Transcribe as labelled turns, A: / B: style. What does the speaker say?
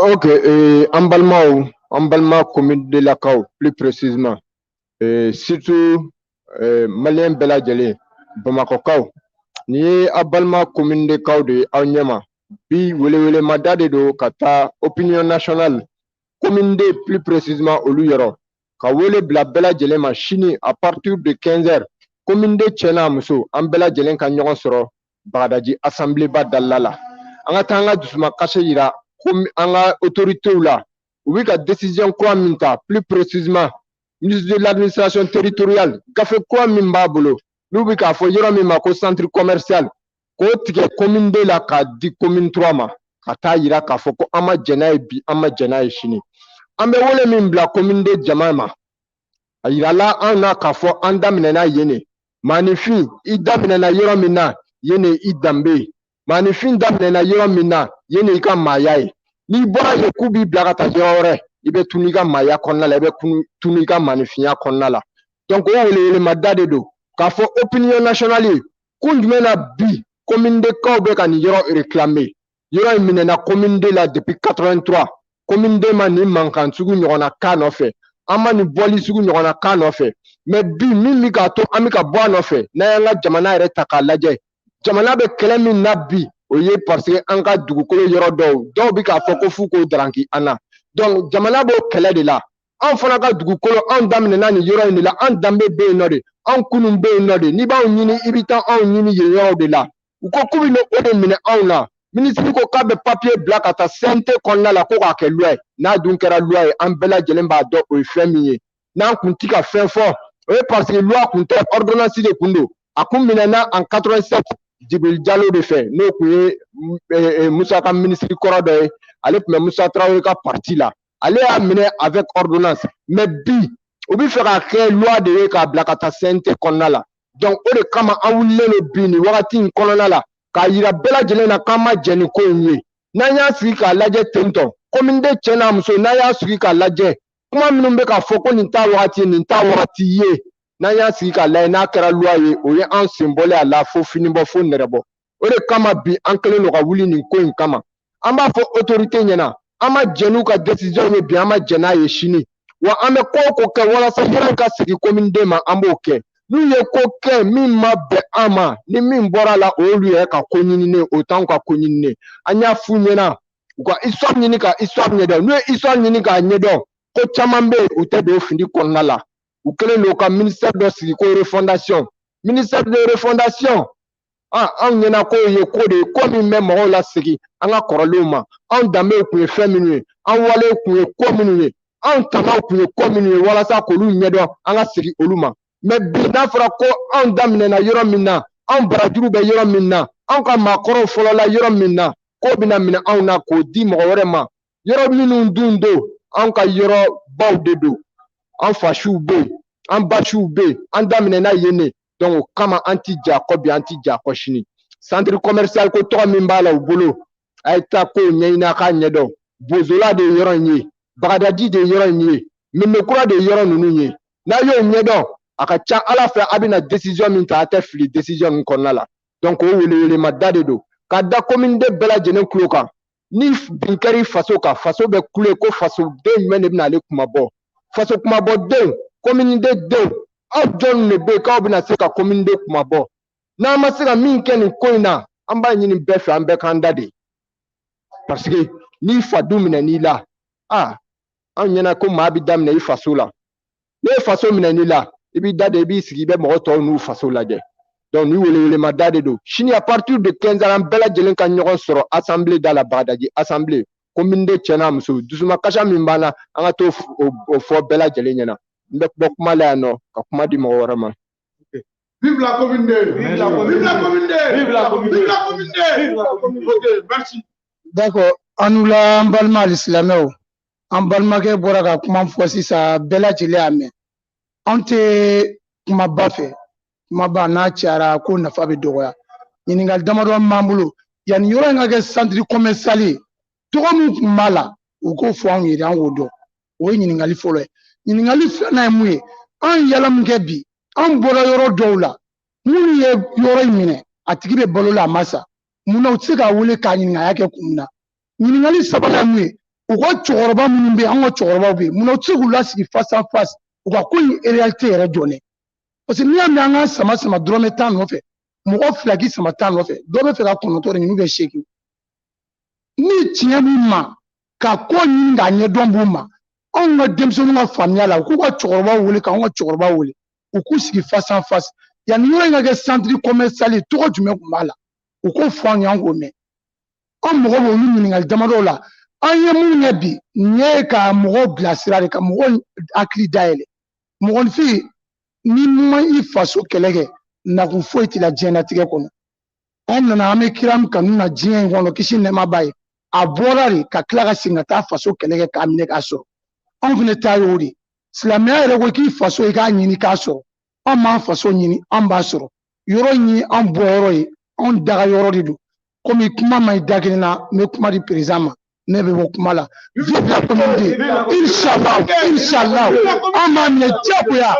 A: Ok, an balimaw, an balima commune deux lakaw plus précisément, surtout malien bɛɛ lajɛlen, bamakɔkaw, nin ye aw balima commune deux kaw de ye aw ɲɛma bi. Welewelemada de don ka taa opinion nationale, commune deux plus précisément, olu yɔrɔ, ka wele bila bɛɛ lajɛlen ma sini à partir de 15 heures, commune deux cɛ n'a muso, an bɛɛ lajɛlen ka ɲɔgɔn sɔrɔ Bagadaji assemblée ba dalila la. An ka taa an ka dusumakasi yira an ka autorités la. U bɛ ka décision kura min ta, plus précisément ministre de l'Administration territoriale, gafe kura min b'a bolo, n'u bɛ k'a fɔ yɔrɔ min ma ko centre commercial, k'o tigɛ commune 2 la k'a di commune 3 ma, ka taa yira k'a fɔ ko an ma jɛn n'a ye bi, an ma jɛn n'a ye sini. An bɛ wele min bila commune 2 jama ma, a yirala an na k'a fɔ an daminɛna yen de. Maaninfin, i daminɛna yɔrɔ min na, yen de i danbe ye. Maaninfin daminɛna yɔrɔ min na, yen de i ka maaya ye. N'i bɔra yen k'u b'i bila ka taa yɔrɔ wɛrɛ, i bɛ tunu i ka maaya kɔnɔna la, i bɛ tunu i ka maaninfinya kɔnɔna la. Donc o welewelemada de don k'a fɔ opinion nationale ye. Kun jumɛn na bi commune deux kaw bɛ ka nin yɔrɔ réclamer? Yɔrɔ in minɛna commune 2 la depuis 83. Commune 2 ma nin mankan sugu ɲɔgɔnna k'a nɔfɛ, an ma nin bɔli sugu ɲɔgɔnna k'a nɔfɛ. Mais bi, min bɛ k'a to an bɛ ka bɔ a nɔfɛ, n'an y'an ka jamana yɛrɛ ta k'a lajɛ, jamana bɛ kɛlɛ min na bi, o ye parce que an ka dugukolo yɔrɔ dɔw, dɔw bɛ k'a fɔ ko f'u k'o daranki an na. Donc jamana b'o kɛlɛ de la. Anw fana ka dugukolo, anw daminɛna nin yɔrɔ in de la, an danbe bɛ yen nɔ de, anw kunun bɛ yen nɔ de. N'i b'anw ɲini, i bɛ taa anw ɲini yen yɔrɔw de la. U ko k'u bɛ o de minɛ anw na. Minisiri ko k'a bɛ papier bila ka taa CNT kɔnɔna la ko k'a kɛ loi ye. N'a dun kɛra loi ye, an bɛɛ lajɛlen b'a dɔn o ye fɛn min ye. N'an kun ti ka fɛn fɔ, o ye parce que loi kun tɛ, ordonnance de kun don. A kun minɛna en 87 Jibril Jalo de fɛ, n'o kun ye Musa ka minisiri kɔrɔ dɔ ye. Ale tun bɛ Musa Tarawele ka parti la. Ale y'a minɛ avec ordonnance. Mais bi, u bɛ fɛ k'a kɛ loi de ye k'a bila ka taa CNT kɔnɔna la. Donc o de kama an wulilen don bi nin wagati in kɔnɔna la k'a yira bɛɛ lajɛlen na k'an ma jɛn ni ko in ye. N'an y'a sigi k'a lajɛ ten tɔ, commune deux cɛ n'a muso, n'an y'a sigi k'a lajɛ, kuma minnu bɛ k'a fɔ ko nin t'a wagati ye, nin t'a wagati ye, n'an y'a sigi k'a lajɛ, n'a kɛra loi ye, o ye an sen bɔlen a la fo fini bɔ, fo nɛrɛ bɔ. O de kama bi an kɛlen don ka wuli nin ko in kama. An b'a fɔ autorité ɲɛna, an ma jɛn n'u ka décision ye bi, an ma jɛn n'a ye sini. Wa an bɛ ko o ko kɛ walasa yɔrɔ in ka segin commune deux ma, an b'o kɛ. N'u ye ko kɛ min ma bɛn an ma, ni min bɔra la, o y'olu yɛrɛ ka ko ɲininen, o t'anw ka ko ɲininen. An y'a f'u ɲɛna, u ka histoire ɲini ka histoire ɲɛdɔn. N'u ye histoire ɲini k'a ɲɛdɔn, ko caman bɛ yen, u tɛ don fili kɔnɔna la. U kɛlen don ka ministère dɔ sigi ko refondation, ministère de refondation. Ah, anw ɲɛna k'o ye ko de ye, ko min bɛ mɔgɔw lasegin an ka kɔrɔlenw ma. Anw danbew tun ye fɛn minnu ye, an walew tun ye ko minnu ye, anw tamaw tun ye ko minnu ye, walasa k'olu ɲɛdɔn, an ka segin olu ma. Mais bi, n'a fɔra ko anw daminɛna yɔrɔ min na, anw barajuru bɛ yɔrɔ min na, anw ka maakɔrɔw fɔlɔla yɔrɔ min na, k'o bɛna minɛ anw na k'o di mɔgɔ wɛrɛ ma, yɔrɔ minnu dun don, anw ka yɔrɔ baw de don, an fasiw bɛ yen, an basiw bɛ yen, an daminɛna yen de. Donc o kama an ti jɛ a kɔ bi, an ti jɛ a kɔ sini. Centre commercial ko tɔgɔ min b'a la u bolo, a ye taa kow ɲɛɲini, a k'a ɲɛdɔn. Bozola de ye yɔrɔ in ye, Bagadaji de ye yɔrɔ in ye, Mɛmɛkura de ye yɔrɔ ninnu ye. N'a y'o ɲɛdɔn, a ka ca Ala fɛ, a bɛna décision min ta, a tɛ fili décision min kɔnɔna la. Donc o welewelemada de don ka da commune deux bɛɛ lajɛlen tulo kan. Ni bin kɛra i faso kan, faso bɛ kule ko fasoden jumɛn de bɛna ale kuma bɔ? Faso kumabɔdenw, commune deux denw, aw jɔn de bɛ yen k'aw bɛna se ka commune deux kuma bɔ? N'an ma se ka min kɛ nin ko in na, an b'a ɲini bɛɛ fɛ, an bɛɛ k'an da de, parce que n'i fa du minɛ n'i la, ah, anw ɲɛna ko maa bɛ daminɛ i faso la. N'e ye faso minɛ n'i la, i b'i da de, i b'i sigi, i bɛ mɔgɔ tɔw n'u faso lajɛ. Donc ni welewelemada de don. Sini à partir de 15 heures, an bɛɛ lajɛlen ka ɲɔgɔn sɔrɔ assemblée da la, Bagadaji assemblée. Commune deux cɛ n'a muso, dusumakasa min b'an na, an ka t'o o fɔ bɛɛ lajɛlen ɲɛna. N bɛ bɔ kuma la yan nɔ ka kuma di mɔgɔ wɛrɛ ma.
B: Vive la commune 2.
C: Vive la commune.
B: Vive la commune 2.
C: Vive la commune.
B: Vive la commune 2.
C: Vive la commune.
B: Ok, merci.
D: D'accord, an n'u la, an balima alisilamɛw, an balimakɛ bɔra ka kuma fɔ sisan, bɛɛ lajɛlen y'a mɛn. Anw tɛ kumaba fɛ, kumaba n'a cayara ko nafa bɛ dɔgɔya. Ɲininkali damadɔ b'an bolo. Yanni yɔrɔ in ka kɛ centre commercial ye, tɔgɔ min tun b'a la, u k'o fɔ anw ye, an k'o dɔn. O ye ɲininkali fɔlɔ ye. Ɲininkali filanan ye mun ye? An ye yala mun kɛ bi, an bɔra yɔrɔ dɔw la, minnu ye yɔrɔ in minɛ, a tigi bɛ balo la, a ma sa. Munna u tɛ se k'a wele k'a ɲininka a y'a kɛ kun min na? Ɲininkali sabanan mun ye, u ka cɛkɔrɔba minnu bɛ yen, an ka cɛkɔrɔbaw bɛ yen, munna u tɛ se k'u lasigi face à face, u ka ko in réalité yɛrɛ jɔ? Parce que n'i y'a mɛn an ka sama sama dɔrɔmɛ 10 nɔfɛ, mɔgɔ 2 k'i sama 10 nɔfɛ, dɔ bɛ fɛ ka 9 de ɲini, 8. Ni tiɲɛ b'u ma, ka ko ɲini k'a ɲɛdɔn b'u ma, anw ka denmisɛnninw ka faamuya la, u k'u ka cɛkɔrɔbaw wele, k'anw ka cɛkɔrɔbaw wele, u k'u sigi face à face. Yanni yɔrɔ in ka kɛ centre commercial ye, tɔgɔ jumɛn tun b'a la? U k'o fɔ an ye, an k'o mɛn. An mago b'olu ɲininkali damadɔw la. An ye mun kɛ bi, nin ye ka mɔgɔw bilasira de, ka mɔgɔw hakili dayɛlɛ. Mɔgɔninfin, ni ma i faso kɛlɛ kɛ, nakun foyi t'i la diɲɛlatigɛ kɔnɔ. An nana, an bɛ kira min kanu na diɲɛ in kɔnɔ, kisi nɛɛma b'a ye, a bɔra de ka tila ka segin ka taa faso kɛlɛ kɛ k'a minɛ k'a sɔrɔ. Anw fana ta y'o de. Silamɛya yɛrɛ ko k'i faso, i k'a ɲini k'a sɔrɔ. An b'an faso ɲini, an b'a sɔrɔ. Yɔrɔ in ye an bɔ yɔrɔ ye, anw daga yɔrɔ de don. Komi kuma ma ɲi da kelen na, n bɛ kuma di président ma, ne bɛ bɔ kuma la. Vive la communauté, inshallah, inshallah, an b'a minɛ diyagoya.